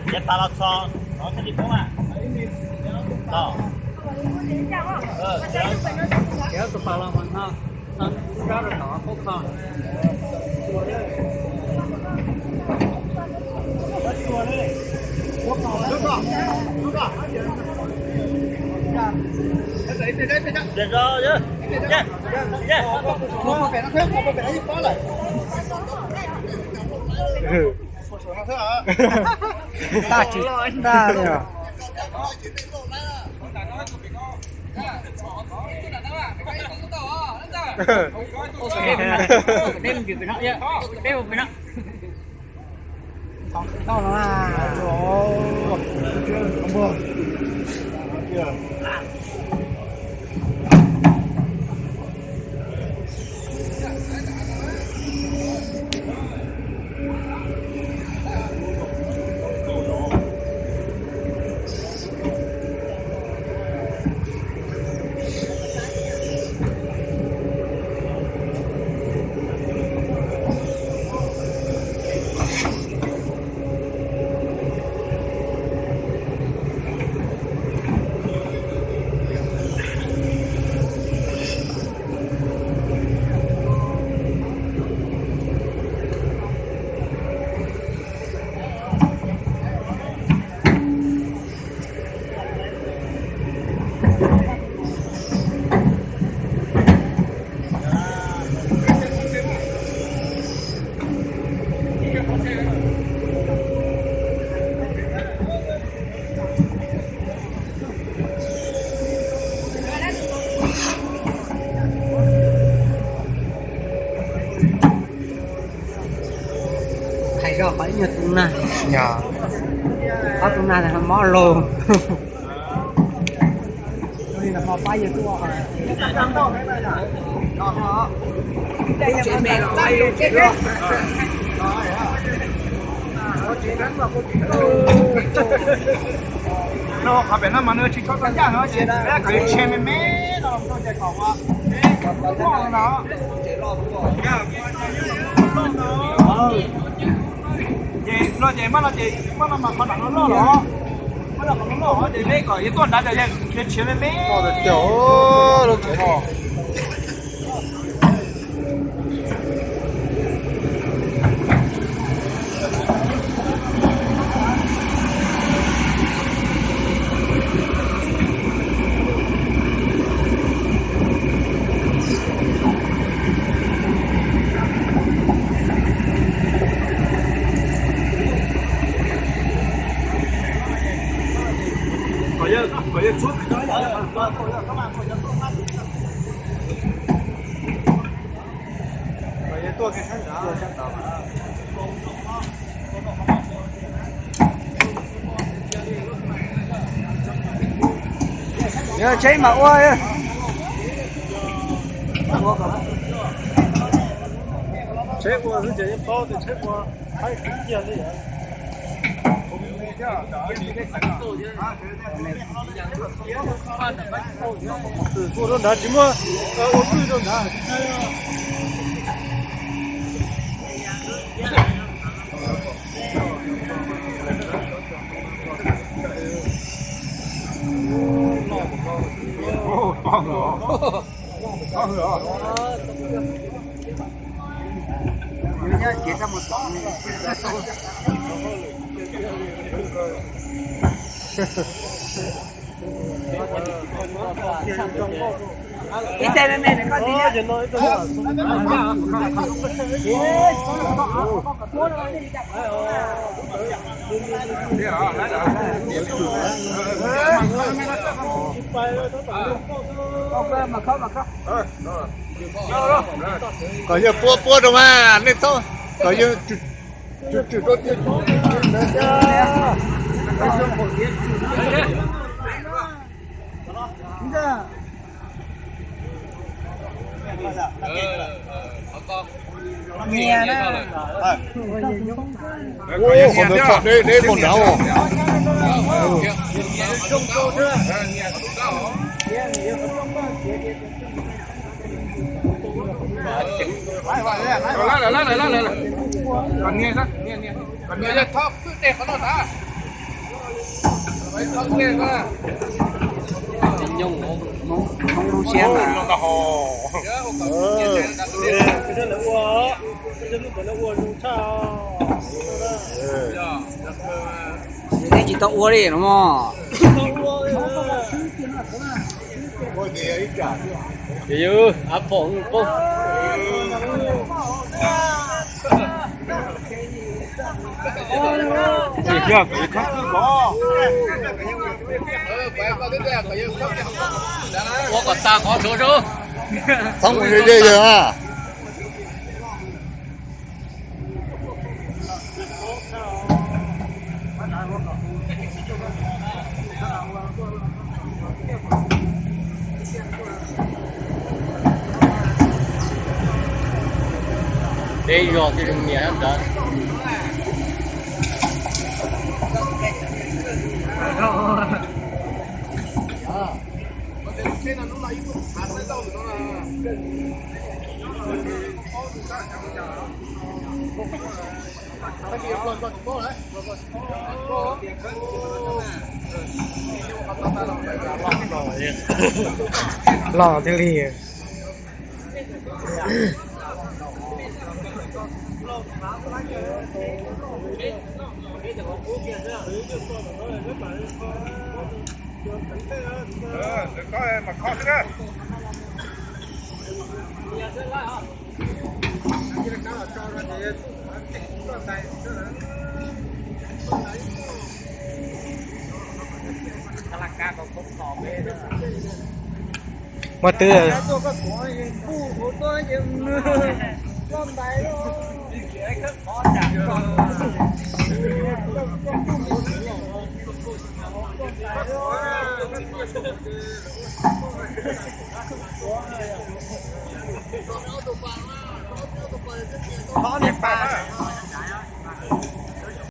Txiav tas los txog, txog thiaj li poob a. Txiav tus pas los mas no, rab rau tom poob txog. Tag tsis tag li os. Hais zoj qhov ib nyuag tu nag, qhov tu nag mob lug. No qhov pem no mas nws tsis tshua tau ncaj no ces peb kom nws tshe me me no rau ces kom ua no. Ces no ces maj no ces maj no mas qhov nram no loj los, maj no qhov no loj ces peb kom yuav tuaj nrad ces yuav tshiav me me. Tsheb mas ua, tsheb ua xwb ces yeej paub tias tsheb ua haib kiag li. Ua rau nrad tsis muaj, ua pwj rau nrad. Ib teg me me koj ti. Kom yawg puab puab rau mas nej txhob, kom yawg Nyias na. Ua, qhov ntawd txhom deb deb pom nrad os. Nyob Hmoob lub siab mas. Neb tsis tau ua li no mog. Yus av pom poob. Ua kom tag qhov tsuav sub. Txhob mus ze ze yawg na. Peb zos tej zoo niam ntawd. Los thiaj li. Muaj twb. Thov niag pas